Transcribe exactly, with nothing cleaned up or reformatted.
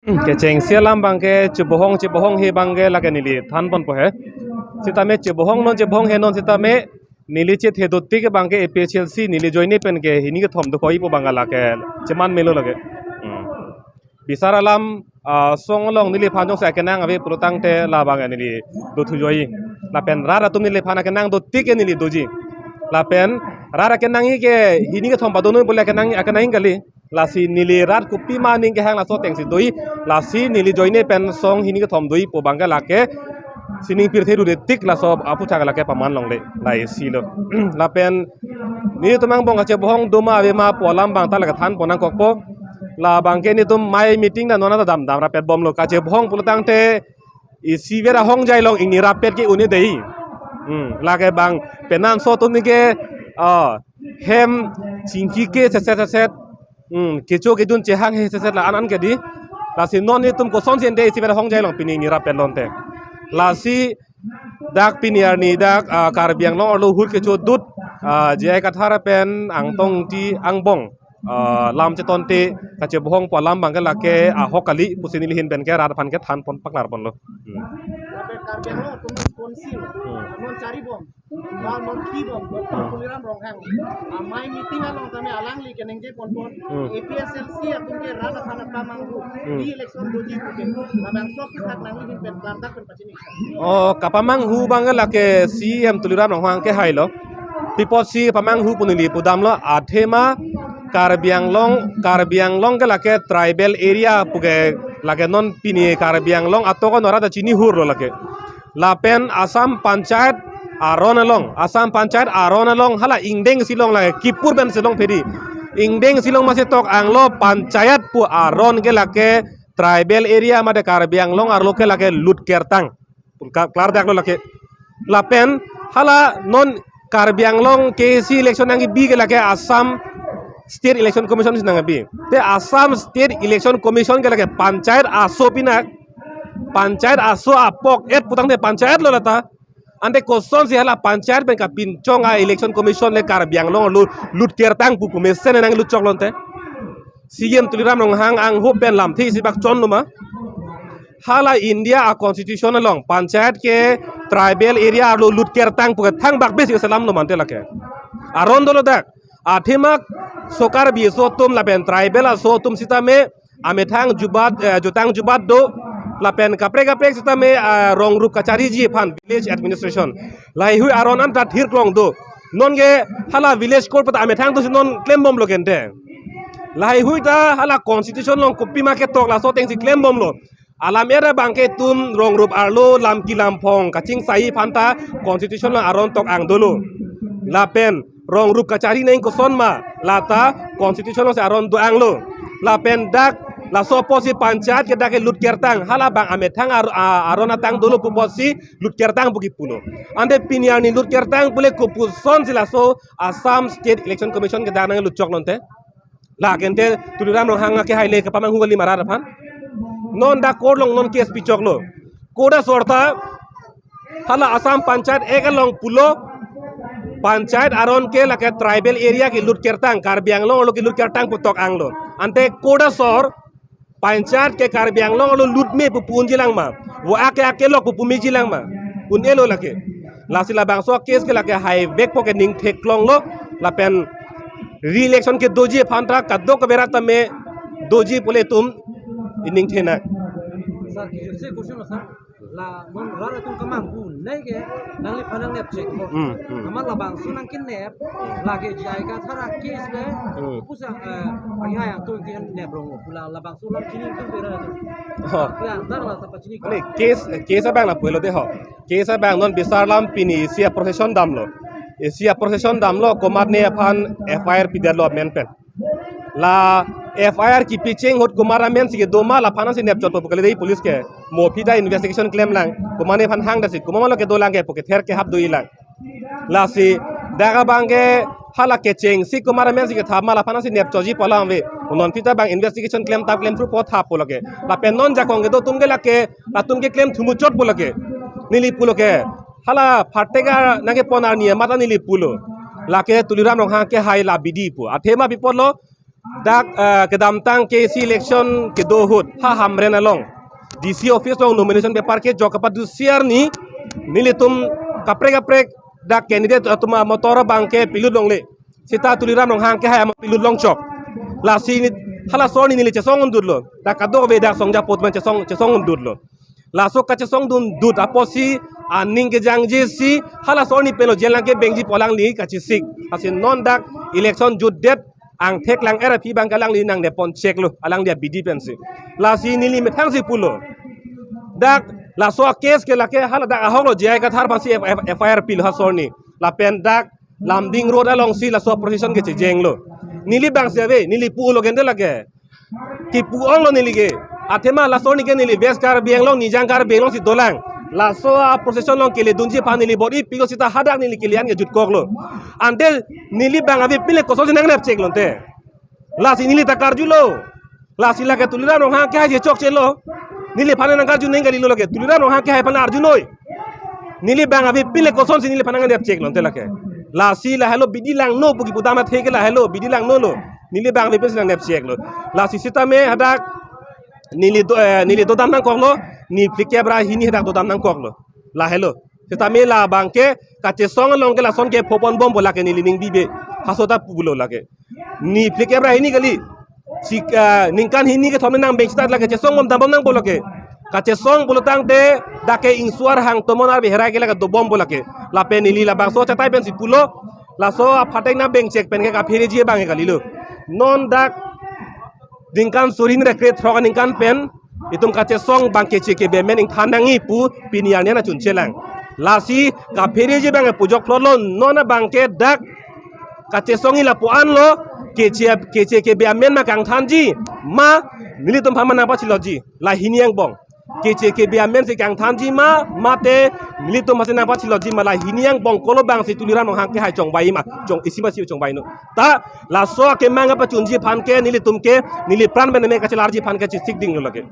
Kechengsi alam abangke chebohong chebohong he abangke lake neli thanponpo he. Sitame chebohong non chebohong he non sitame neli chethe dotik abangke A P H L C neli joine pen ke hini kethom dokok-ipo abangke lake cheman melo lake. Hmm. Bisar alam, ah, song along neliphan jongsi akenang ave pulotangte labang neli dothu joi. Lapen rat atum neliphan akenang dotik ke neli doji. Lapen rat akenangji ke hini kethom padonoi bole akenang akenangji kali. Lasi neli rat kopima aning kehang laso atengsi doi. Lasi neli joine pen song hini kethom doipo abangke lake sining pirthe ru detik laso aphuthak lake paman longle. La isi lo. Lapen nelitum angbong kachebohong doma avema pu alam abang ta lake thanpon nangkokpo. Labangke nelitum mai meeting ta non ta damdam rapet bomlo, kachebohong pulotangte isi vera hongjai along ingni rapet ke un-e dei. Hmm, lake bang penanso atum ni ke, ah, hem chingki ke seset seset. Hmm, kecho kejun chehang he seset la an an ke dei. Lasi non nelitum kosonsi ante isi vera hongjai along pini ingni rapet lonte. Lasi dak pini arni dak, ah, Karbi Anglong arlo hur kechodut, ah, J I Kathar pen Angtong Engti angbong, ah, lam chetonte kachebohong pu alam abangke lake ahok kali pusi neli ahin pen ke rat aphan ke thanpon paklarponlo. Hmm. Lapen Karbi Anglong Autonomous Council, Hmm. non charibom, non non kibom, Doctor Hmm. Tuliram Ronghang. Amei meeting along tame alangli keningjeponpon, Hmm. A P H L C atum ke rat aphan apamanghu, Hmm. re-election doji pu ke. Labangso aphuthak nangli ahin pen klardak pen pachini. Oh, kapamanghu abangke lake C E M Tuliram Ronghang kehailo. Pi apotsi pamanghu pu neli pudamlo, athema Karbi Anglong, Karbi Anglong ke lake tribal area pu ke lake non pini Karbi Anglong atok anora ta chini hurlo lake. Lapen Assam Panchayat aron along, Assam Panchayat aron along hala ingdeng si long lake, kipur pen si long pedi. Ingdeng si long masi tok anglo panchayat pu aron ke lake tribal area mate Karbi Anglong arlo ke lake lut kertang. Ka-, klardaklo lake. Lapen hala non Karbi Anglong K A C election nangkebi ke lake Assam State Election Commission si nangkebi. Te Assam State Election Commission ke lake panchayat aso pinak. Panchayat aso apok et putangte panchayat lo lata. Ante kosonsi hala panchayat pen kapinchong a-election commission le Karbi Anglong arlo lut kertang pu pu mesen nanglut choklo ante. C E M Tuliram Ronghang angho pen lamthe isi bak chonlo ma. Hala India a-constitution along panchayat ke tribal area arlo lut kertang pu ke thangbak besi selamlo mante lake. Aron dolo dak. Athema so Karbi aso atum lapen tribal aso atum sitame amethang jubat, eh, jutang jubat do, lapen kaprek kaprek sitame, ah, rong rup kachariji aphan village administration. Laheihui aron anta thirklong do. Non ke hala village court pata amethang atumsi non klembomlo kente. Laheihui ta hala constitution along kopima ketok laso atengsi klembomlo. Alam era abangke itum rong rup arlo lam ki lam phong kachingsai aphanta constitution along aron tok-ang dolo. Lapen rong rup kachari nang koson ma, lata constitution alongsi aron do-anglo. Lapen dak laso apotsi panchayat ke dak ke lut kertang, hala bang amethang ar-, a-, aron atang dolo pu apotsi lut kertang pu kipulo. Ante pini arni lut kertang pule kopusonsi laso Assam State Election Commission ke dak nanglut choklo ante. La kente Tuliram Ronghang ke haile kapamanghu kali ma rat aphan. Non dak court along non case pichoklo. Court asor ta hala Assam Panchayat Act along pulo panchayat aron ke lake tribal area ke lut kertang, Karbi Anglong arlo ke lut kertang pu tok-anglo. Ante court asor panchayat ke Karbi Anglong arlo lut me pu pu unji lang ma. Vo ake ake lok pu pu meji lang ma. Un-elo lake. Lasi labangso case ke lake haivekpo ke ning theklonglo lapen re-election ke doji aphanta kadokave rat tame doji pule itum ining thena. Sir, kejutsi question lo sir. La non rat atum kemanghu nai ke nangliphan nangnep chek ko. Hmm, hmm. Amat labangso nangkenep lake J I Kathar a-case le Hmm. pusa, eh, agi hayang to ingti nep rong pu la labangso alam chini tum pera tu. Oh. Klardak la ta pachini ko. Mane case, case abang lapu-elo de ho. Case abang non bisar alam pini isi a-procession damlo. Isi a-procession damlo komatne aphan F I R pidetlo amen pen. La F I R kipicheng ahut komat amensi kedo ma laphan si nepchotpo pu kali dei police ke. Mo aphi ta investigation klemlang. Komatne aphan hangdetsi komat malo kedolang ke pu kether kehap do-ilang. Lasi dak abangke hala kechengsi komat amensi kethap ma laphan si nepchotji pu alam ave. Non aphi ta bang investigation klemtap klemthu pu thappo lake. Lapen non jakong kedo atum ke lake, latum ke klem thumuchotpo lake. Neli pulo ke. Hala phatek a nangkepon arni amat neli pulo. Lake Tuliram Ronghang kehai la bidi pu. Athema pi apotlo Dak eh, kedamtang K C election kedo ahut ha Hamren along D C office along nomination paper kejok kapadu siar ni nelitum kaprek kaprek dak candidate atum amotor abang ke pilut longle. Seta Tuliram Ronghang kehai ama pilut longchok. Lasi ni hala asor ni neli chesong undutlo. Dak kadokave dak songja apot man chesong chesong undutlo. Laso kachesong dundut apotsi aning kejangje si hala asor ni pelo jelang ke bengji pu alangli kachesik. Lasi non dak election jutdet angthek lang-er aphi abang ke alangli nangnepon cheklo, alangli abidi pensi. Lasi neli methang si pulo. Dak laso a-case ke lake hala dak ahok lo J I Kathar aphansi F- F- F I R pilo ha asor ni. Lapen dak Lumding Road alongsi laso procession ke chejenglo. Neli abang si ave, neli pulo gente lake. Kipu onglo neli ke. Athema laso ni ke neli West Karbi Anglong, Nijang Karbi Anglong si dolang. Laso a-procession along keledunji aphan neli bor-ipiklo seta hadak neli kele an ke jutkoklo. Ante neli abang avepin le kosonsi nangnepcheklo ante. Lasi neli ta karjulo. Lasi lake Tuliram Ronghang kehai si chokchelo. Neliphan nangkarju neng kalilo lake. Tuliram Ronghang kehai aphan arjunoi. Neli abang avepin le kosonsi neliphan nangnepcheklo ante lake. Lasi lahelo bidi langno pu kipu dam athe ke lahelo bidi langnolo. Neli abang avepinsi nangnepcheklo. Lasi sitame hadak neli do, eh, neli dodam nangkoklo. Ni phlikep ra hini hadak dodam nangkoklo. Lahelo. Sitame la abang ke kachesong along ke lason ke phopon bompo lake neli ning bibe. Haso ta pulo lake. Ni phlikep ra hini kali. Si, ah, ningkan hini kethom nang beng start lake chesong bom dambom nangpo lake. Kachesong pulo tangte dak ke ingsuar hang tomon arve herai ke lake dobompo lake. Lapen neli labangso chatai pensi pulo. Laso aphatek nang bengchek pen ke kaphereji abang ke kalilo. Non dak ningkan suri hini ra krethrok aningkan pen itum kachesong abang keche kebe amen ingthan nangji pu pini arni an achunchelang. Lasi kaphereji abang pujok phlotlo non abang ke dak kachesongji lapu-an lo keche keche kebe amen ma kangthanji ma nelitum aphan ma nangpachilotji la hini angbong. Keche kebe amen si kangthanji ma mate nelitum aphansi nangpachilotji ma la hini angbong kolo abangsi Tuliram Ronghang kehai chongvai ma chong isi masi chongvai no. Ta laso akemang apachunji aphan ke nelitum ke neli pran pen me kachelarji aphan ke chesik dinglo lake.